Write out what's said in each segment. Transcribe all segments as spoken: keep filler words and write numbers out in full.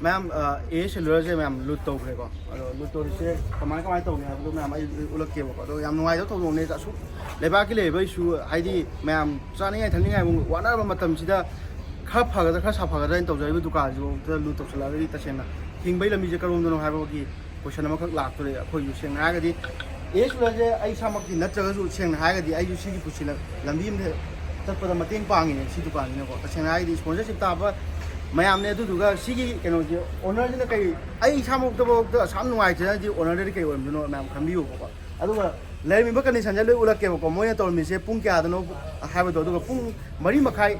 ꯃꯌꯥꯝ, A S ꯁꯦꯂꯨꯂꯔꯁꯦ ꯃꯌꯥꯝ ꯂꯨꯠ ꯇꯧꯈ꯭ꯔꯦꯀꯣ꯫ ꯑꯗꯣ ꯂꯨꯠ ꯇꯧꯔꯤꯁꯦ ꯀꯃꯥꯏ ꯀꯃꯥꯏꯅ ꯇꯧꯒꯦ ꯍꯥꯏꯕꯗꯣ ꯃꯌꯥꯝ ꯑꯩ ꯎꯠꯂꯛꯀꯦꯕꯀꯣ꯫ ꯑꯗꯣ ꯌꯥꯝ ꯅꯨꯡꯉꯥꯏꯇꯕ ꯊꯧꯗꯣꯛꯅꯦ꯫ ꯑꯁꯨꯛ ꯂꯩꯕꯥꯛꯀꯤ ꯂꯩꯔꯤꯕ ꯏꯁꯨ, ꯍꯥꯏꯗꯤ ꯃꯌꯥꯝ ꯆꯥꯅꯤꯡꯉꯥꯏ ꯊꯛꯅꯤꯡꯉꯥꯏ ꯑꯃꯨꯛ ꯋꯥꯅꯔꯕ ꯃꯇꯝꯁꯤꯗ ꯈꯔ ꯐꯒꯗ꯭ꯔꯥ, ꯈꯔ ꯁꯥꯐꯒꯗ꯭ꯔꯥ ꯍꯥꯏꯅ ꯇꯧꯖꯔꯤꯕ ꯗꯨꯀꯥꯟꯁꯤꯐꯥꯎꯗ ꯂꯨꯠ ꯇꯧꯁꯤꯜꯂꯛꯑꯒꯗꯤ ꯇꯁꯦꯡꯅ ꯍꯤꯡꯕꯒꯤ ꯂꯝꯕꯤꯁꯦ ꯀꯔꯣꯝꯗꯅꯣ ꯍꯥꯏꯕꯒꯤ ꯀꯣꯏꯁꯟ ꯑꯃꯈꯛ ꯂꯥꯛꯇꯣꯔꯦ꯫ ꯑꯩꯈꯣꯏꯁꯨ ꯁꯦꯡꯅ ꯍꯥꯏꯔꯒꯗꯤ ꯑꯦ ꯑꯦꯁ ꯁꯦꯂꯨꯂꯔꯁꯦ ꯑꯩ ꯏꯁꯥꯃꯛꯇꯤ ꯅꯠꯇ꯭ꯔꯒꯁꯨ, ꯁꯦꯡꯅ ꯍꯥꯏꯔꯒꯗꯤ ꯑꯩꯁꯨ ꯁꯤꯒꯤ ꯄꯨꯟꯁꯤ ꯂꯝꯕꯤ ꯑꯃꯗ ꯆꯠꯄꯗ ꯃꯇꯦꯡ ꯄꯥꯡꯉꯤꯅꯦ ꯁꯤ ꯗꯨꯀꯥꯟꯁꯤꯅꯀꯣ꯫ ꯇꯁꯦꯡꯅ ꯍꯥꯏꯔꯒꯗꯤ ꯁ꯭ꯄꯣꯟꯁꯔꯁꯤꯞ ꯇꯥꯕ ꯃꯌꯥꯝꯅꯦ꯫ ꯑꯗꯨꯗꯨꯒ ꯁꯤꯒꯤ ꯀꯩꯅꯣꯁꯦ, ꯑꯣꯅꯔꯁꯤꯅ ꯀꯩ, ꯑꯩ ꯏꯁꯥꯃꯛꯇꯐꯥꯎꯗ ꯑꯁꯥꯝ ꯅꯨꯡꯉꯥꯏꯇ꯭ꯔꯒꯗꯤ ꯑꯣꯅꯔꯗꯗꯤ ꯀꯩ ꯑꯣꯏꯔꯝꯗꯣꯏꯅꯣ ꯃꯌꯥꯝ ꯈꯟꯕꯤꯌꯨꯕꯀꯣ꯫ ꯑꯗꯨꯒ ꯂꯩꯔꯝꯃꯤꯕ ꯀꯟꯗꯤꯁꯟꯁꯦ ꯂꯣꯏ ꯎꯠꯂꯛꯀꯦꯕꯀꯣ꯫ ꯃꯣꯏꯅ ꯇꯧꯔꯝꯃꯤꯁꯦ ꯄꯨꯡ ꯀꯌꯥꯗꯅꯣ ꯍꯥꯏꯕꯗꯣ, ꯑꯗꯨꯒ ꯄꯨꯡ ꯃꯔꯤ ꯃꯈꯥꯏ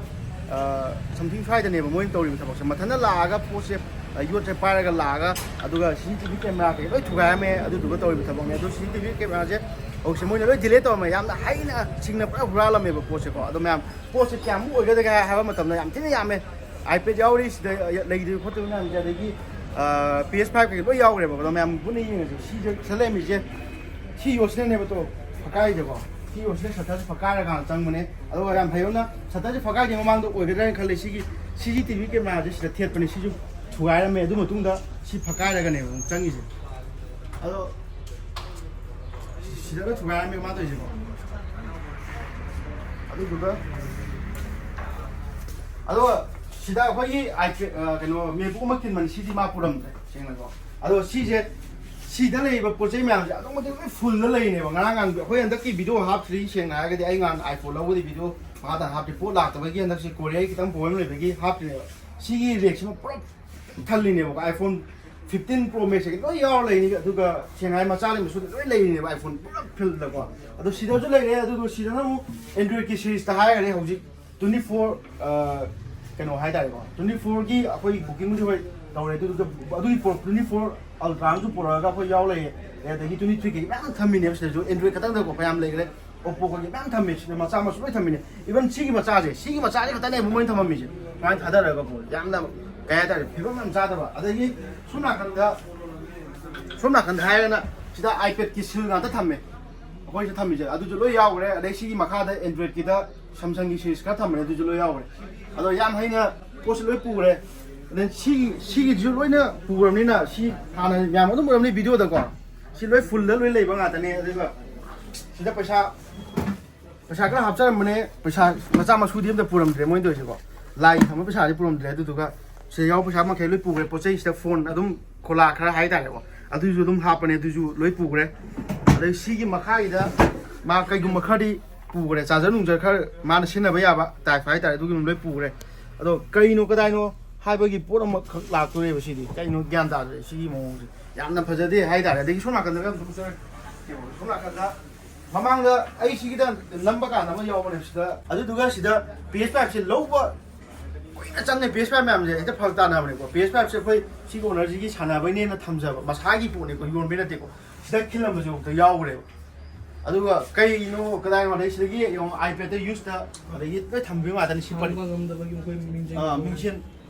ꯁꯝꯊꯤꯡ ꯁ꯭ꯋꯥꯏꯗꯅꯦꯕ ꯃꯣꯏꯅ ꯇꯧꯔꯤꯕ ꯊꯕꯛꯁꯦ꯫ ꯃꯊꯟꯇ ꯂꯥꯛꯑꯒ ꯄꯣꯠꯁꯦ, ꯑ, ꯌꯣꯠꯁꯦ ꯄꯥꯏꯔꯒ ꯂꯥꯛꯑꯒ, ꯑꯗꯨꯒ ꯁꯤ ꯁꯤ ꯇꯤ ꯚꯤ ꯀꯦꯃꯦꯔꯥ ꯀꯩ ꯂꯣꯏ ꯊꯨꯒꯥꯏꯔꯝꯃꯦ꯫ ꯑꯗꯨꯗꯨꯒ ꯇꯧꯔꯤꯕ ꯊꯕꯛꯅꯦ꯫ ꯑꯗꯨ ꯁꯤ ꯁꯤ ꯇꯤ ꯚꯤ ꯀꯦꯃꯦꯔꯥꯁꯦ ꯍꯧꯖꯤꯛꯁꯦ ꯃꯣꯏꯅ ꯂꯣꯏ ꯗꯤꯂꯦꯠ ꯇꯧꯔꯝꯃꯦ꯫ ꯌꯥꯝꯅ ꯍꯩꯅ ꯁꯤꯡꯅ ꯄꯨꯔꯥ ꯍꯨꯔꯥꯜꯂꯝꯃꯦꯕ ꯄꯣꯠꯁꯦꯀꯣ꯫ ꯑꯗꯣ ꯃꯌꯥꯝ, ꯄꯣꯠꯁꯦ ꯀꯌꯥꯃꯨꯛ ꯑꯣꯏꯒꯗꯒꯦ ꯍꯥꯏꯕ ꯃꯇꯝꯗ ꯌꯥꯝ ꯊꯤꯅ ꯌꯥꯝꯃꯦ꯫ ꯑꯥꯏꯄꯦꯗ ꯌꯥꯎꯔꯤ, ꯁꯤꯗ ꯂꯩꯗꯣꯏ ꯈꯣꯠꯇꯣꯏ ꯃꯌꯥꯝꯁꯦ, ꯑꯗꯒꯤ ꯄꯤ ꯑꯦꯁ ꯐꯥꯏꯚ ꯀꯩꯀꯩ ꯂꯣꯏ ꯌꯥꯎꯈ꯭ꯔꯦꯕ꯫ ꯑꯗꯣ ꯃꯌꯥꯝ ꯄꯨꯟꯅ ꯌꯦꯡꯉꯁꯦ꯫ ꯁꯤꯁꯦ ꯁꯤꯗ ꯂꯩꯔꯝꯃꯤꯁꯦ, ꯁꯤ ꯌꯣꯠꯁꯤꯅꯅꯦꯕ ꯇꯣ ꯐꯛꯀꯥꯏꯁꯦꯀꯣ꯫ ꯁꯤ ꯌꯣꯠꯁꯤꯅ ꯁꯇꯔꯁꯦ ꯐꯛꯀꯥꯏꯔꯀꯥꯟꯗ ꯆꯪꯕꯅꯦ꯫ ꯑꯗꯨꯒ ꯌꯥꯝ ꯐꯩꯕ ꯑꯃꯅ, ꯁꯇꯔꯁꯦ ꯐꯛꯀꯥꯏꯗ꯭ꯔꯤ ꯃꯃꯥꯡꯗ ꯑꯣꯏꯒꯗ꯭ꯔꯥ ꯍꯥꯏꯅ ꯈꯜꯂꯦ꯫ ꯁꯤꯒꯤ ꯁꯤ ꯁꯤ ꯇꯤ ꯚꯤ ꯀꯦꯃꯦꯔꯥꯁꯦ ꯁꯤꯗ ꯊꯦꯠꯄꯅꯦ꯫ ꯁꯤꯁꯨ ꯊꯨꯒꯥꯏꯔꯝꯃꯦ꯫ ꯑꯗꯨ ꯃꯇꯨꯡꯗ ꯁꯤ ꯐꯛꯀꯥꯏꯔꯒꯅꯦꯕ ꯑꯃꯨꯛ ꯆꯪꯉꯤꯁꯦ꯫ ꯑꯗꯣ ꯁꯤꯗꯒ ꯊꯨꯒꯥꯏꯔꯝꯃꯦ ꯃꯥ ꯇꯧꯔꯤꯁꯦꯀꯣ꯫ ꯑꯗꯨꯗꯨꯒ, ꯑꯗꯨꯒ ꯁꯤꯗ ꯑꯩꯈꯣꯏꯒꯤ ꯑꯥꯏꯄꯦꯗ, ꯑ, ꯀꯩꯅꯣ, MacBook ꯑꯃ ꯈꯤꯟꯕꯅꯤ꯫ ꯁꯤꯗꯤ ꯃꯥ ꯄꯨꯔꯝꯗ꯭ꯔꯦ, ꯁꯦꯡꯅꯀꯣ꯫ ꯑꯗꯣ ꯁꯤꯁꯦ, ꯁꯤꯗ ꯂꯩꯔꯤꯕ ꯄꯣꯠ ꯆꯩ ꯃꯌꯥꯝꯁꯦ ꯑꯗꯨꯛ ꯃꯇꯤꯛ ꯂꯣꯏ ꯐꯨꯜꯗ ꯂꯩꯔꯤꯅꯦꯕ꯫ ꯉꯔꯥꯡ ꯉꯍꯥꯟ ꯑꯩꯈꯣꯏ ꯍꯟꯗꯛꯀꯤ ꯚꯤꯗꯤꯑꯣ ꯍꯥꯞꯇ꯭ꯔꯤ꯫ ꯁꯦꯡꯅ ꯍꯥꯏꯔꯒꯗꯤ ꯑꯩ ꯉꯍꯥꯟ iPhone ꯂꯧꯕꯗꯤ ꯚꯤꯗꯤꯑꯣ ꯃꯈꯥ ꯇꯥꯅ ꯍꯥꯞꯇ꯭ꯔꯤ꯫ ꯄꯣꯠ ꯂꯥꯛꯇꯕꯒꯤ, ꯍꯟꯗꯛꯁꯦ ꯀꯣꯔꯤꯌꯔꯒꯤ ꯈꯤꯇꯪ ꯄ꯭ꯔꯣꯕ꯭ꯂꯦꯝ ꯂꯩꯕꯒꯤ ꯍꯥꯞꯇ꯭ꯔꯤꯅꯦꯕ꯫ ꯁꯤꯒꯤ ꯔꯦꯛꯁꯤꯃ ꯄꯨꯂꯞ ꯊꯜꯂꯤꯅꯦꯕꯀꯣ꯫ iPhone fifteen Pro Max ꯂꯣꯏ ꯌꯥꯎꯔ ꯂꯩꯅꯤ꯫ ꯑꯗꯨꯒ ꯁꯦꯡꯅ ꯍꯥꯏ ꯃꯆꯥꯗꯒꯤ ꯃꯁꯨꯗꯤ ꯂꯣꯏ ꯂꯩꯔꯤꯅꯦꯕ, iPhone ꯄꯨꯂꯞ ꯐꯤꯜꯗꯀꯣ꯫ ꯑꯗꯣ ꯁꯤꯗꯁꯨ ꯂꯩꯔꯦ꯫ ꯑꯗꯨꯒ ꯁꯤꯗꯅ ꯑꯃꯨꯛ Androidꯀꯤ ꯁꯤꯔꯤꯁꯇ ꯍꯥꯏꯔꯒꯗꯤ ꯍꯧꯖꯤꯛ twenty four, ꯑ, ꯀꯩꯅꯣ ꯍꯥꯏꯇꯥꯔꯦꯀꯣ, twenty fourꯒꯤ ꯑꯩꯈꯣꯏ ꯕꯨꯀꯤꯡꯕꯨꯗꯤ ꯍꯣꯏ ꯇꯧꯔꯦ꯫ ꯑꯗꯨꯗꯨꯒ ꯑꯗꯨꯒꯤ ꯄꯣ-, twenty four Ultra ꯑꯃꯁꯨ ꯄꯨꯔꯛꯑꯒ ꯑꯩꯈꯣꯏ ꯌꯥꯎ ꯂꯩꯔꯦ꯫ ꯑꯗꯒꯤ twenty three ꯀꯩ ꯃꯌꯥꯝ ꯊꯝꯃꯤꯅꯦꯕ ꯁꯤꯗꯁꯨ꯫ Android ꯈꯛꯇꯪꯗꯀꯣ ꯃꯌꯥꯝ ꯂꯩꯈ꯭ꯔꯦ꯫ Oppoꯒꯤ ꯃꯌꯥꯝ ꯊꯝꯃꯦ꯫ ꯁꯤꯗ ꯃꯆꯥ ꯃꯁꯨ ꯂꯣꯏ ꯊꯝꯃꯤꯅꯦ꯫ Even ꯁꯤꯒꯤ ꯃꯆꯥꯁꯦ, ꯁꯤꯒꯤ ꯃꯆꯥꯁꯦ ꯈꯛꯇꯅꯦꯕ ꯃꯣꯏꯅ ꯊꯝꯃꯝꯃꯤꯁꯦ꯫ ꯁꯨꯃꯥꯏꯅ ꯊꯥꯗꯔꯒꯀꯣ, ꯌꯥꯝꯅ, ꯀꯩ ꯍꯥꯏꯇꯥꯔꯦ, ꯐꯤꯕꯝ ꯌꯥꯝ ꯆꯥꯗꯕ꯫ ꯑꯗꯒꯤ ꯁꯣꯝ ꯅꯥꯀꯟꯗ, ꯁꯣꯝ ꯅꯥꯀꯟꯗ ꯍꯥꯏꯔꯒꯅ ꯁꯤꯗ iPadꯀꯤ ꯁꯤꯜ ꯉꯥꯛꯇ ꯊꯝꯃꯦ꯫ ꯑꯩꯈꯣꯏꯁꯨ ꯊꯝꯃꯤꯁꯦ ꯑꯗꯨꯁꯨ ꯂꯣꯏ ꯌꯥꯎꯈ꯭ꯔꯦ꯫ ꯑꯗꯩ ꯁꯤꯒꯤ ꯃꯈꯥꯗ Androidꯀꯤꯗ Samsungꯒꯤ ꯁꯤꯔꯤꯁ ꯈꯔ ꯊꯝꯕꯅꯦ, ꯑꯗꯨꯁꯨ ꯂꯣꯏ ꯌꯥꯎꯈ꯭ꯔꯦ꯫ ꯑꯗꯣ ꯌꯥꯝ ꯍꯩꯅ ꯄꯣꯠꯁꯨ ꯂꯣꯏ ꯄꯨꯈ꯭ꯔꯦ꯫ ꯅꯪ ꯁꯤꯒꯤ ꯁꯤꯒꯤꯁꯨ ꯂꯣꯏꯅ ꯄꯨꯈ꯭ꯔꯕꯅꯤꯅ, ꯁꯤ ꯍꯥꯟꯅ ꯌꯥꯝ ꯑꯗꯨꯝ ꯎꯔꯝꯅꯤ ꯚꯤꯗꯤꯑꯣꯗꯀꯣ꯫ ꯁꯤ ꯂꯣꯏ ꯐꯨꯜꯗ ꯂꯣꯏ ꯂꯩꯕ ꯉꯥꯛꯇꯅꯦ꯫ ꯑꯗꯨꯒ ꯁꯤꯗ ꯄꯩꯁꯥ ꯄꯩꯁꯥ ꯈꯔ ꯍꯥꯞꯆꯔꯝꯕꯅꯦ, ꯄꯩꯁꯥ ꯃꯆꯥ ꯃꯁꯨꯗꯤ ꯑꯝꯇ ꯄꯨꯔꯝꯗ꯭ꯔꯦ ꯃꯣꯏꯅ ꯇꯧꯔꯤꯁꯦꯀꯣ꯫ ꯂꯥꯏꯒꯤ ꯊꯝꯕ ꯄꯩꯁꯥꯗꯤ ꯄꯨꯔꯝꯗ꯭ꯔꯦ꯫ ꯑꯗꯨꯗꯨꯒ ꯁꯤꯗ ꯌꯥꯎꯕ ꯄꯩꯁꯥ ꯃꯈꯩ ꯂꯣꯏ ꯄꯨꯈ꯭ꯔꯦ꯫ ꯄꯣꯠ ꯆꯩꯁꯤꯗ ꯐꯣꯟ ꯑꯗꯨꯝ ꯈꯣꯂꯥ ꯈꯔ ꯍꯥꯏꯇꯥꯔꯦꯀꯣ, ꯑꯗꯨꯁꯨ ꯑꯗꯨꯝ ꯍꯥꯞꯄꯅꯦ, ꯑꯗꯨꯁꯨ ꯂꯣꯏ ꯄꯨꯈ꯭ꯔꯦ꯫ ꯑꯗꯩ ꯁꯤꯒꯤ ꯃꯈꯥꯒꯤꯗ ꯃꯥ ꯀꯩꯒꯨꯝꯕ ꯈꯔꯗꯤ ꯄꯨꯈ꯭ꯔꯦ, ꯆꯥꯔꯖꯔ ꯅꯨꯡꯖꯔ ꯈꯔ ꯃꯥꯅ ꯁꯤꯖꯤꯟꯅꯕ ꯌꯥꯕ ꯇꯥꯏꯞ ꯍꯥꯏꯇꯥꯔꯦ, ꯑꯗꯨꯒꯤ ꯑꯗꯨꯝ ꯂꯣꯏ ꯄꯨꯈ꯭ꯔꯦ꯫ ꯑꯗꯣ ꯀꯩꯅꯣ ꯀꯗꯥꯏꯅꯣ ꯍꯥꯏꯕꯒꯤ ꯄꯣꯠ ꯑꯃꯈꯛ ꯂꯥꯛꯇꯣꯔꯦꯕ꯫ ꯁꯤꯗꯤ ꯀꯩꯅꯣ ꯒ꯭ꯌꯥꯟ ꯇꯥꯗ꯭ꯔꯦ ꯁꯤꯒꯤ ꯃꯑꯣꯡꯁꯦ꯫ ꯌꯥꯝꯅ ꯐꯖꯗꯦ ꯍꯥꯏꯇꯥꯔꯦ꯫ ꯑꯗꯒꯤ ꯁꯣꯝ ꯅꯥꯀꯟꯗꯒ ꯑꯝꯇ ꯎꯠꯆꯔꯛꯀꯦꯕ꯫ ꯁꯣꯝ ꯅꯥꯀꯟꯗ ꯃꯃꯥꯡꯗ ꯑꯩ ꯁꯤꯒꯤꯗ ꯅꯝꯕ ꯀꯥꯟꯗ ꯑꯃ ꯌꯥꯎꯕꯅꯦ ꯁꯤꯗ꯫ ꯑꯗꯨꯗꯨꯒ ꯁꯤꯗ ꯄꯤ ꯑꯦꯁ ꯐꯥꯏꯚꯁꯦ ꯂꯧꯕ ꯀꯨꯏꯅ ꯆꯪꯉꯦ꯫ ꯄꯤ ꯑꯦꯁ ꯐꯥꯏꯚ ꯃꯌꯥꯝꯁꯦ ꯍꯦꯛꯇ ꯐꯔꯛ ꯇꯥꯅꯕꯅꯦꯀꯣ꯫ ꯄꯤ ꯑꯦꯁ ꯐꯥꯏꯚꯁꯦ ꯑꯩꯈꯣꯏ ꯁꯤꯒꯤ ꯑꯣꯅꯔꯁꯤꯒꯤ ꯁꯥꯟꯅꯕꯩꯅꯦꯅ ꯊꯝꯖꯕ, ꯃꯁꯥꯒꯤ ꯄꯣꯠꯅꯦꯀꯣ, ꯌꯣꯟꯕꯩ ꯅꯠꯇꯦꯀꯣ꯫ ꯁꯤꯗ ꯈꯤꯜꯂꯝꯕꯁꯦ ꯐꯥꯎꯗ ꯌꯥꯎꯈ꯭ꯔꯦꯕ꯫ ꯑꯗꯨꯒ ꯀꯩꯅꯣ ꯀꯗꯥꯏꯅꯣ ꯑꯗꯩ ꯁꯤꯗꯒꯤ ꯌꯦꯡꯉꯣ, ꯑꯥꯏꯄꯦꯗꯇ ꯌꯨꯁꯇ ꯑꯗꯒꯤ ꯂꯣꯏ ꯊꯝꯕꯤꯕ ꯉꯥꯛꯇꯅꯤ꯫ ꯁꯤ ꯄꯔꯤ- ꯍꯥꯡꯕ ꯉꯝꯗꯕꯒꯤ ꯑꯩꯈꯣꯏ ꯃꯤꯡꯖꯦꯜ ꯑꯥ, ꯃꯤꯡꯁꯦꯜ꯫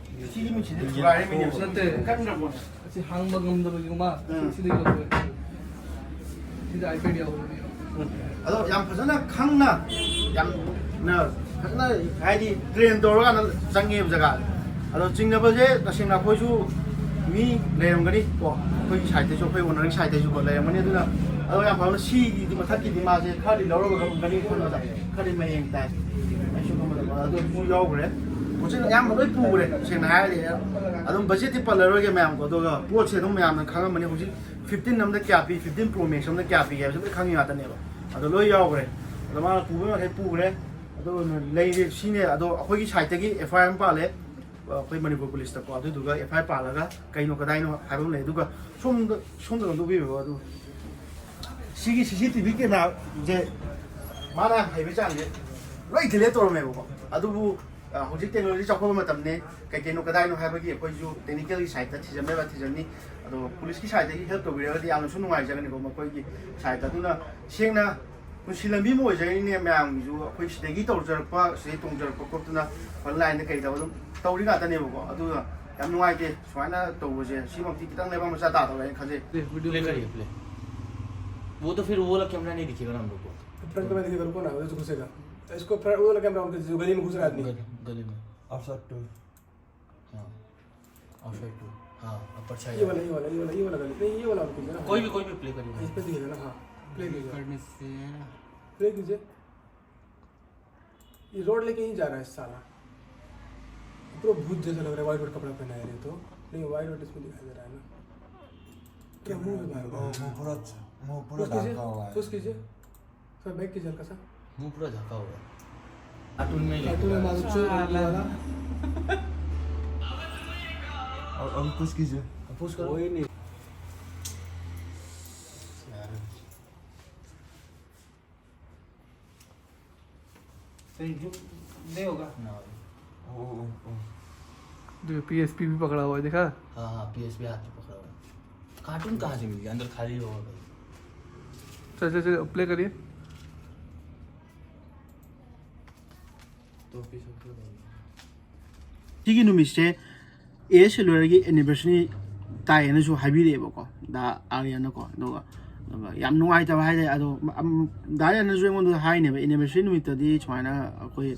ꯁꯤꯒꯤ ꯃꯤꯡꯁꯦꯜꯁꯦ ꯊꯨꯒꯥꯏꯔꯦ, ꯃꯤꯡꯁꯦꯜ ꯅꯠꯇꯦ꯫ ꯀꯟꯈ꯭ꯔꯕꯣ? ꯑꯁꯤ ꯍꯥꯡꯕ ꯉꯝꯗꯕꯒꯤ ꯃꯥ ꯎꯝ꯫ ꯁꯤꯗꯒꯤ ꯂꯧꯊꯣꯛꯑꯦ꯫ ꯁꯤꯗ iPad ꯌꯥꯎꯕꯅꯦ꯫ ꯑꯗꯣ ꯌꯥꯝ ꯐꯖꯅ ꯈꯪꯅ, ꯌꯥꯝꯅ ꯐꯖꯅ, ꯍꯥꯏꯗꯤ, ꯇ꯭ꯔꯦꯟ ꯇꯧꯔꯀꯥꯟꯗ ꯆꯪꯉꯦꯕ ꯖꯒꯥꯗ꯫ ꯑꯗꯣ ꯆꯤꯡꯅꯕꯁꯦ ꯇꯁꯦꯡꯅ ꯑꯩꯈꯣꯏꯁꯨ ꯃꯤ ꯂꯩꯔꯝꯒꯅꯤ ꯀꯣ, ꯑꯩꯈꯣꯏꯒꯤ ꯁꯥꯏꯠꯇꯩꯁꯨ, ꯑꯩꯈꯣꯏ owner ꯒꯤ side ꯇꯩꯁꯨ ꯀꯣ ꯂꯩꯔꯝꯒꯅꯤ꯫ ꯑꯗꯨꯅ ꯑꯗꯣ ꯌꯥꯝ ꯐꯕꯅ ꯁꯤꯒꯤꯗꯤ ꯃꯊꯛꯀꯤꯗꯤ ꯃꯥꯁꯦ ꯈꯔꯗꯤ ꯂꯧꯔꯒ ꯂꯧꯔꯝꯒꯅꯤ ꯈꯟꯕꯗ ꯈꯔꯗꯤ ꯃꯌꯦꯡ ꯇꯥꯏ꯫ ꯑꯩꯁꯨ ꯈꯟꯕꯗ ꯑꯗꯣ ꯑꯗꯨꯁꯨ ꯌꯥꯎꯈ꯭ꯔꯦ꯫ ꯄꯣꯠꯁꯦ ꯑꯌꯥꯝꯕ ꯂꯣꯏ ꯄꯨꯈ꯭ꯔꯦ ꯇꯁꯦꯡꯅ ꯍꯥꯏꯔꯗꯤ꯫ ꯑꯗꯨꯝ budget ꯇꯤ ꯄꯜꯂꯔꯣꯏꯒꯦ ꯃꯌꯥꯝꯀꯣ꯫ ꯑꯗꯨꯒ ꯄꯣꯠꯁꯦ ꯑꯗꯨꯝ ꯃꯌꯥꯝꯅ ꯈꯪꯉꯝꯃꯅꯤ ꯍꯧꯖꯤꯛ꯫ Fifteen ꯑꯃꯗ ꯀꯌꯥ ꯄꯤ, fifteen Pro Max ꯑꯃꯗ ꯀꯌꯥ ꯄꯤꯒꯦ ꯍꯥꯏꯕꯁꯦ ꯂꯣꯏ ꯈꯪꯉꯤ ꯉꯥꯛꯇꯅꯦꯕ꯫ ꯑꯗꯣ ꯂꯣꯏ ꯌꯥꯎꯈ꯭ꯔꯦ꯫ ꯑꯗꯣ ꯃꯥꯅ ꯄꯨꯕ ꯃꯈꯩ ꯄꯨꯈ꯭ꯔꯦ꯫ ꯑꯗꯣ ꯂꯩꯔꯦ ꯁꯤꯅꯦ꯫ ꯑꯗꯣ ꯑꯩꯈꯣꯏꯒꯤ side ꯇꯒꯤ F I R ꯑꯃ ꯄꯥꯜꯂꯦ, ꯑꯩꯈꯣꯏ ꯃꯅꯤꯄꯨꯔ ꯄꯨꯂꯤꯁꯇꯀꯣ꯫ ꯑꯗꯨꯗꯨꯒ F I R ꯄꯥꯜꯂꯒ ꯀꯩꯅꯣ ꯀꯗꯥꯏꯅꯣ ꯍꯥꯏꯕ ꯑꯃ ꯂꯩ꯫ ꯑꯗꯨꯒ ꯁꯣꯝꯗ, ꯁꯣꯝꯗ ꯀꯩꯅꯣ ꯇꯧꯕꯤꯔꯣ꯫ ꯑꯗꯨ ꯁꯤꯒꯤ C C T V camera ꯁꯦ ꯃꯥꯅ ꯍꯩꯕ ꯆꯥꯡꯁꯦ ꯂꯣꯏ delete ꯇꯧꯔꯝꯃꯦꯕꯀꯣ꯫ ꯑꯗꯨꯕꯨ ꯑ, ꯍꯧꯖꯤꯛ technology ꯆꯥꯎꯈꯠꯄ ꯃꯇꯝꯅꯤ꯫ ꯀꯩ ꯀꯩꯅꯣ ꯀꯗꯥꯏꯅꯣ ꯍꯥꯏꯕꯒꯤ ꯑꯩꯈꯣꯏꯁꯨ technical ꯒꯤ side ꯇ ꯊꯤꯖꯟꯕ ꯌꯥꯕ ꯊꯤꯖꯟꯅꯤ꯫ ꯑꯗꯣ ꯄꯨꯂꯤꯁꯀꯤ side ꯇꯒꯤ help ꯇꯧꯕꯤꯔꯒꯗꯤ ꯌꯥꯝꯅꯁꯨ ꯅꯨꯡꯉꯥꯏꯖꯒꯅꯤꯀꯣ ꯃꯈꯣꯏꯒꯤ side ꯇ꯫ ꯑꯗꯨꯅ ꯁꯦꯡꯅ ꯄꯨꯟꯁꯤ ꯂꯝꯕꯤ ꯑꯃ ꯑꯣꯏꯖꯔꯤꯅꯦ ꯃꯌꯥꯝꯒꯤꯁꯨ꯫ ꯑꯩꯈꯣꯏ ꯁꯤꯗꯒꯤ ꯇꯧꯖꯔꯛꯄ, ꯁꯤꯗꯒꯤ ꯇꯣꯡꯖꯔꯛꯄ ꯈꯣꯠꯇꯅ front line ꯗ ꯀꯩꯗ ꯑꯗꯨꯝ ꯇꯧꯔꯤ ꯉꯥꯛꯇꯅꯦꯕꯀꯣ꯫ ꯑꯗꯨꯅ ꯌꯥꯝ ꯅꯨꯡꯉꯥꯏꯇꯦ ꯁꯨꯃꯥꯏꯅ ꯇꯧꯕꯁꯦ꯫ ꯁꯤꯃꯛꯇꯤ ꯈꯤꯇꯪ ꯂꯩꯕꯥꯛ ꯃꯆꯥ ꯇꯥꯗꯧꯔꯦꯅ ꯈꯟꯖꯩ꯫ Play, video play play. करिए, play। वो तो फिर वो वाला कैमरा नहीं दिखेगा ना हम लोग को। फ्रंट में दिखेगा, रुको ना, उधर से घुसेगा। इसको फ्रंट, वो वाला कैमरा, जो गली में घुस रहा है आदमी। गली, गली में। Outside to। हाँ। हाँ, अपर साइड। ये वाला, ये वाला, ये वाला, ये वाला गली, नहीं, ये वाला आप कीजिए ना। कोई भी, कोई भी प्ले करिए। इस पे दिए ना, हाँ, प्ले कीजिए। करने से प्ले कीजिए। ये रोड लेके ही जा रहा है साला। पूरा भूत जैसा लग रहा है, व्हाइट व्हाइट कपड़ा पहना है ये तो। नहीं, व्हाइट व्हाइट इसमें दिखाई दे रहा है ना। क्या मुंह में बाहर? मुंह पूरा अच्छा, मुंह पूरा ढका हुआ है। पुश कीजिए। सर, बैक कीजिए हल्का सा। मुंह पूरा ढका हुआ है। कार्टून में ही कार्टून में मालूम चोर वाला। और अभी पुश कीजिए। पुश करो। कोई नहीं। यार। सही जो नहीं होगा। ना। ओ, ओ, ओ। जो पीएसपी भी पकड़ा हुआ है, देखा? हाँ, हाँ, पीएसपी हाथ में पकड़ा हुआ है। कार्टून कहाँ से मिल गया? अंदर खाली होगा कहीं। चल, चल, चल, प्ले करिए। तो पीछे ऊपर जाइए। ꯁꯤꯒꯤ ꯅꯨꯃꯤꯠꯁꯦ ꯑꯦ ꯁꯤꯜꯚꯔꯒꯤ ꯑꯦꯅꯤꯚꯔꯁꯔꯤ ꯇꯥꯏꯌꯦꯅꯁꯨ ꯍꯥꯏꯕꯤꯔꯛꯑꯦꯕꯀꯣ, ꯗꯥ ꯑꯥꯔꯌꯟꯅꯀꯣ꯫ ꯑꯗꯨꯒ, ꯑꯗꯨꯒ ꯌꯥꯝ ꯅꯨꯡꯉꯥꯏꯇꯕ ꯍꯥꯏꯇꯥꯔꯦ꯫ ꯑꯗꯣ, ꯑꯝ, ꯗꯥ ꯑꯥꯔꯌꯟꯅꯁꯨ ꯑꯩꯉꯣꯟꯗ ꯍꯥꯏꯅꯦꯕ, "ꯑꯦꯅꯤꯚꯔꯁꯔꯤ ꯅꯨꯃꯤꯠꯇꯗꯤ ꯁꯨꯃꯥꯏꯅ ꯑꯩꯈꯣꯏ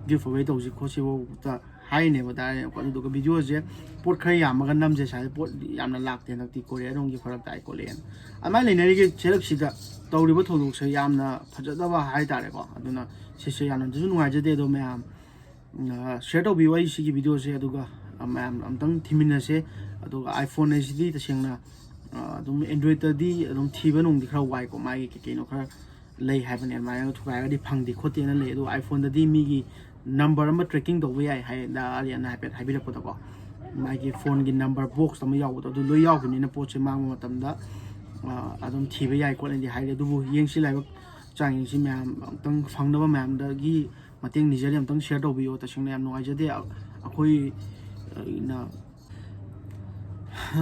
ꯒꯤꯐ ꯑꯋꯦ ꯇꯧꯁꯤ ꯈꯣꯠꯁꯤꯐꯥꯎꯗ" ꯍꯥꯏꯅꯦꯕ ꯗꯥ ꯑꯥꯔꯌꯟꯅꯀꯣ꯫ ꯑꯗꯨꯗꯨꯒ ꯚꯤꯗꯤꯑꯣꯁꯦ ꯄꯣꯠ ꯈꯔ ꯌꯥꯝꯃꯒ ꯅꯝꯁꯦ, ꯁ꯭ꯋꯥꯏꯗ ꯄꯣꯠ ꯌꯥꯝꯅ ꯂꯥꯛꯇꯦ ꯍꯟꯗꯛꯇꯤ, ꯀꯣꯔꯤꯌꯔ ꯔꯣꯝꯒꯤ ꯐꯔꯛ ꯇꯥꯏ ꯈꯣꯠꯂꯦꯅ꯫ ꯑꯗꯨꯃꯥꯏꯅ ꯂꯩꯅꯔꯤꯒꯦ ꯁꯦꯔꯛꯁꯤꯗ ꯇꯧꯔꯤꯕ ꯊꯧꯗꯣꯛꯁꯦ ꯌꯥꯝꯅ ꯐꯖꯗꯕ ꯍꯥꯏꯇꯥꯔꯦꯀꯣ꯫ ꯑꯗꯨꯅ ꯁꯤꯁꯦ ꯌꯥꯝꯅꯁꯨ ꯅꯨꯡꯉꯥꯏꯖꯗꯦ꯫ ꯑꯗꯣ ꯃꯌꯥꯝ, ꯑ, ꯁꯤꯌꯔ ꯇꯧꯕꯤꯌꯨ ꯑꯩ ꯁꯤꯒꯤ ꯚꯤꯗꯤꯑꯣꯁꯦ, ꯑꯗꯨꯒ, ꯑ, ꯃꯌꯥꯝ ꯑꯝꯇꯪ ꯊꯤꯃꯤꯟꯅꯁꯦ꯫ ꯑꯗꯨꯒ iPhone ꯍꯥꯏꯁꯤꯗꯤ ꯇꯁꯦꯡꯅ, ꯑ, ꯑꯗꯨꯝ Androidꯇꯗꯤ ꯑꯗꯨꯝ ꯊꯤꯕ ꯅꯨꯡꯗꯤ ꯈꯔ ꯋꯥꯏꯀꯣ, ꯃꯥꯒꯤ ꯀꯩ ꯀꯩꯅꯣ ꯈꯔ ꯂꯩ ꯍꯥꯏꯕꯅꯦ, ꯑꯗꯨꯃꯥꯏꯅ ꯊꯨꯒꯥꯏꯔꯒꯗꯤ ꯐꯪꯗꯦ ꯈꯣꯠꯇꯦꯅ ꯂꯩ꯫ ꯑꯗꯨ iPhoneꯗꯗꯤ ꯃꯤꯒꯤ ꯅꯝꯕꯔ ꯑꯃ ꯇ꯭ꯔꯦꯀꯤꯡ ꯇꯧꯕ ꯌꯥꯏ ꯍꯥꯏ, ꯗꯥ ꯑꯥꯔꯌꯟꯅ ꯍꯥꯏꯐꯦꯠ ꯍꯥꯏꯕꯤꯔꯛꯄꯗꯀꯣ, ꯃꯥꯒꯤ ꯐꯣꯟꯒꯤ ꯅꯝꯕꯔ ꯕꯣꯛꯁ ꯑꯃ ꯌꯥꯎꯕꯗꯣ, ꯑꯗꯨ ꯂꯣꯏ ꯌꯥꯎꯈꯤꯕꯅꯤꯅ ꯄꯣꯠꯁꯦ ꯃꯥꯡꯕ ꯃꯇꯝꯗ, ꯑ, ꯑꯗꯨꯝ ꯊꯤꯕ ꯌꯥꯏ ꯈꯣꯠꯂꯦꯗꯤ ꯍꯥꯏꯔꯦ꯫ ꯑꯗꯨꯕꯨ ꯌꯦꯡꯁꯤ ꯂꯥꯏꯕꯛ ꯆꯥꯡ ꯌꯦꯡꯁꯤ, ꯃꯌꯥꯝ ꯑꯝꯇꯪ ꯐꯪꯅꯕ ꯃꯌꯥꯝꯗꯒꯤ ꯃꯇꯦꯡ ꯅꯤꯖꯔꯤ, ꯑꯝꯇꯪ ꯁꯤꯌꯔ ꯇꯧꯕꯤꯌꯣ꯫ ꯇꯁꯦꯡꯅ ꯌꯥꯝ ꯅꯨꯡꯉꯥꯏꯖꯗꯦ꯫ ꯑ-, ꯑꯩꯈꯣꯏ, ꯑ, ꯅ-,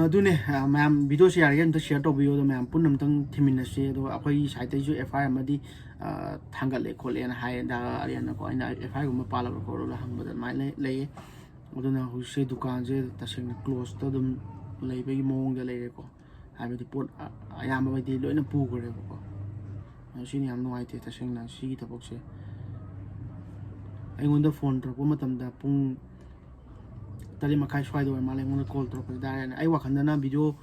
ꯑꯗꯨꯅꯦ, ꯑ, ꯃꯌꯥꯝ ꯚꯤꯗꯤꯑꯣꯁꯦ ꯌꯥꯔꯤꯈꯩ ꯑꯝꯇ ꯁꯤꯌꯔ ꯇꯧꯕꯤꯌꯣ, ꯑꯗꯣ ꯃꯌꯥꯝ ꯄꯨꯟꯅ ꯑꯝꯇꯪ ꯊꯤꯃꯤꯟꯅꯁꯦ꯫ ꯑꯗꯣ ꯑꯩꯈꯣꯏꯒꯤ ꯁꯥꯏꯠꯇꯩꯁꯨ ꯑꯦꯐ ꯑꯥꯏ ꯑꯥꯔ ꯑꯃꯗꯤ, ꯑ, ꯊꯥꯡꯒꯠꯂꯦ ꯈꯣꯠꯂꯦꯅ ꯍꯥꯏꯌꯦ ꯗꯥ ꯑꯥꯔꯌꯟꯅꯀꯣ꯫ ꯑꯩꯅ ꯑꯦꯐ ꯑꯥꯏ ꯑꯥꯔꯒꯨꯝꯕ ꯄꯥꯜꯂꯕ꯭ꯔꯥ ꯈꯣꯠꯂꯕ꯭ꯔꯥ ꯍꯪꯕꯗ ꯑꯗꯨꯃꯥꯏꯅ ꯂꯩ-, ꯂꯩꯌꯦ꯫ ꯑꯗꯨꯅ ꯍꯧꯖꯤꯛꯁꯦ ꯗꯨꯀꯥꯟꯁꯦ ꯇꯁꯦꯡꯅ ꯀ꯭ꯂꯣꯁꯇ ꯑꯗꯨꯝ ꯂꯩꯕꯒꯤ ꯃꯑꯣꯡꯗ ꯂꯩꯔꯦꯀꯣ꯫ ꯍꯥꯏꯕꯗꯤ ꯄꯣꯠ ꯑ-, ꯑꯌꯥꯝꯕꯈꯩꯗꯤ ꯂꯣꯏꯅ ꯄꯨꯈ꯭ꯔꯦꯕꯀꯣ꯫ ꯑꯗꯣ ꯁꯤꯅ ꯌꯥꯝ ꯅꯨꯡꯉꯥꯏꯇꯦ ꯇꯁꯦꯡꯅ ꯁꯤꯒꯤ ꯊꯕꯛꯁꯦ꯫ ꯑꯩꯉꯣꯟꯗ ꯐꯣꯟ ꯇꯧꯔꯛꯄ ꯃꯇꯝꯗ ꯄꯨꯡ ꯇꯔꯦꯠ ꯃꯈꯥꯏ ꯁ꯭ꯋꯥꯏꯗ ꯑꯣꯏꯔ ꯃꯥꯜꯂꯦ ꯑꯩꯉꯣꯟꯗ ꯀꯣꯜ ꯇꯧꯔꯛꯄꯁꯦ ꯇꯥꯔꯦꯅ꯫ ꯑꯩ ꯋꯥꯈꯜꯗꯅ ꯚꯤꯗꯤꯑꯣ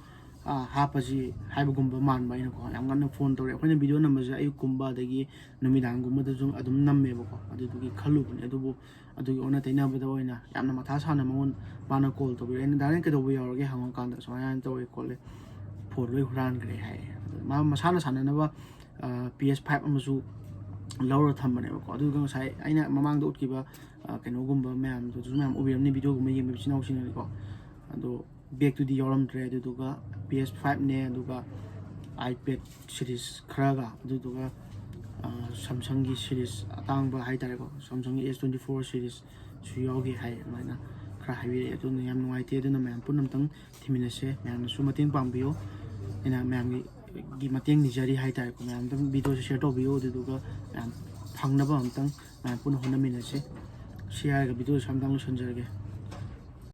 ꯍꯥꯞꯄꯁꯤ ꯍꯥꯏꯕꯒꯨꯝꯕ ꯃꯥꯟꯕ ꯑꯩꯅꯀꯣ꯫ ꯌꯥꯝ ꯉꯟꯅ ꯐꯣꯟ ꯇꯧꯔꯛꯑꯦ꯫ ꯑꯩꯈꯣꯏꯅ ꯚꯤꯗꯤꯑꯣ ꯅꯝꯕꯁꯦ ꯑꯌꯨꯛꯀꯨꯝꯕ ꯑꯗꯒꯤ ꯅꯨꯃꯤꯗꯥꯡꯒꯨꯝꯕꯗꯁꯨ ꯑꯗꯨꯝ ꯅꯝꯃꯦꯕꯀꯣ꯫ ꯑꯗꯨꯗꯨꯒꯤ ꯈꯜꯂꯨꯕꯅꯦ꯫ ꯑꯗꯨꯕꯨ ꯑꯗꯨꯒꯤ ꯑꯣꯟꯅ ꯇꯩꯅꯕꯗ ꯑꯣꯏꯅ ꯌꯥꯝꯅ ꯃꯊꯥ ꯁꯥꯅ ꯃꯉꯣꯟ ꯃꯥꯅ ꯀꯣꯜ ꯇꯧꯕꯤꯔꯛꯑꯦ꯫ "ꯑꯩꯅ ꯗꯥ ꯅꯪ ꯀꯩꯗꯧꯕ ꯌꯥꯎꯔꯒꯦ?" ꯍꯪꯉꯀꯥꯟꯗ ꯁꯨꯃꯥꯏꯅ ꯇꯧꯋꯦ ꯈꯣꯠꯂꯦ, ꯐꯣꯟ ꯂꯣꯏ ꯍꯨꯔꯥꯟꯈ꯭ꯔꯦ ꯍꯥꯏꯌꯦ꯫ ꯑꯗꯨ ꯃꯥ ꯃꯁꯥꯅ ꯁꯥꯟꯅꯅꯕ ꯄꯤ ꯑꯦꯁ ꯐꯥꯏꯚ ꯑꯃꯁꯨ ꯂꯧꯔ ꯊꯝꯕꯅꯦꯕꯀꯣ꯫ ꯑꯗꯨꯒ ꯉꯁꯥꯏ ꯑꯩꯅ ꯃꯃꯥꯡꯗ ꯎꯠꯈꯤꯕ ꯑ, ꯀꯩꯅꯣꯒꯨꯝꯕ ꯃꯌꯥꯝꯗꯨꯁꯨ ꯃꯌꯥꯝ ꯎꯕꯤꯔꯝꯅꯤ, ꯚꯤꯗꯤꯑꯣꯒꯨꯝꯕ ꯌꯦꯡꯕ ꯏꯆꯤꯟ ꯏꯅꯥꯎꯁꯤꯡꯅꯗꯤꯀꯣ꯫ ꯑꯗꯣ ꯕꯦꯛꯇꯨꯗꯤ ꯌꯥꯎꯔꯝꯗ꯭ꯔꯦ꯫ ꯑꯗꯨꯗꯨꯒ ꯄꯤ ꯑꯦꯁ ꯐꯥꯏꯚꯅꯦ, ꯑꯗꯨꯒ ꯑꯥꯏꯄꯦꯗ ꯁꯤꯔꯤꯁ ꯈꯔꯒ, ꯑꯗꯨꯗꯨꯒ ꯁꯝꯁꯪꯒꯤ ꯁꯤꯔꯤꯁ ꯑꯇꯥꯡꯕ ꯍꯥꯏꯇꯥꯔꯦꯀꯣ, ꯁꯝꯁꯪꯒꯤ ꯑꯦꯁ ꯇ꯭ꯋꯦꯟꯇꯤ ꯐꯣꯔ ꯁꯤꯔꯤꯁꯁꯨ ꯌꯥꯎꯈꯤ ꯍꯥꯏ꯫ ꯑꯗꯨꯃꯥꯏꯅ ꯈꯔ ꯍꯥꯏꯕꯤꯔꯛꯑꯦ꯫ ꯑꯗꯨꯅ ꯌꯥꯝ ꯅꯨꯡꯉꯥꯏꯇꯦ꯫ ꯑꯗꯨꯅ ꯃꯌꯥꯝ ꯄꯨꯟꯅ ꯑꯝꯇꯪ ꯊꯤꯃꯤꯟꯅꯁꯦ꯫ ꯃꯌꯥꯝꯅꯁꯨ ꯃꯇꯦꯡ ꯄꯥꯡꯕꯤꯌꯨ꯫ ꯑꯩꯅ ꯃꯌꯥꯝꯒꯤ ꯒꯤ ꯃꯇꯦꯡ ꯅꯤꯖꯔꯤ ꯍꯥꯏꯇꯥꯔꯦꯀꯣ꯫ ꯃꯌꯥꯝ ꯑꯝꯇꯪ ꯚꯤꯗꯤꯑꯣꯁꯦ ꯁꯤꯌꯔ ꯇꯧꯕꯤꯌꯨ꯫ ꯑꯗꯨꯗꯨꯒ ꯃꯌꯥꯝ ꯐꯪꯅꯕ ꯑꯝꯇꯪ ꯃꯌꯥꯝ ꯄꯨꯟꯅ ꯍꯣꯠꯅꯃꯤꯟꯅꯁꯦ꯫ ꯁꯤ ꯍꯥꯏꯔꯒ ꯚꯤꯗꯤꯑꯣꯁꯦ ꯁ꯭ꯋꯥꯏ ꯃꯇꯥꯡ ꯂꯣꯏꯁꯤꯟꯖꯔꯒꯦ꯫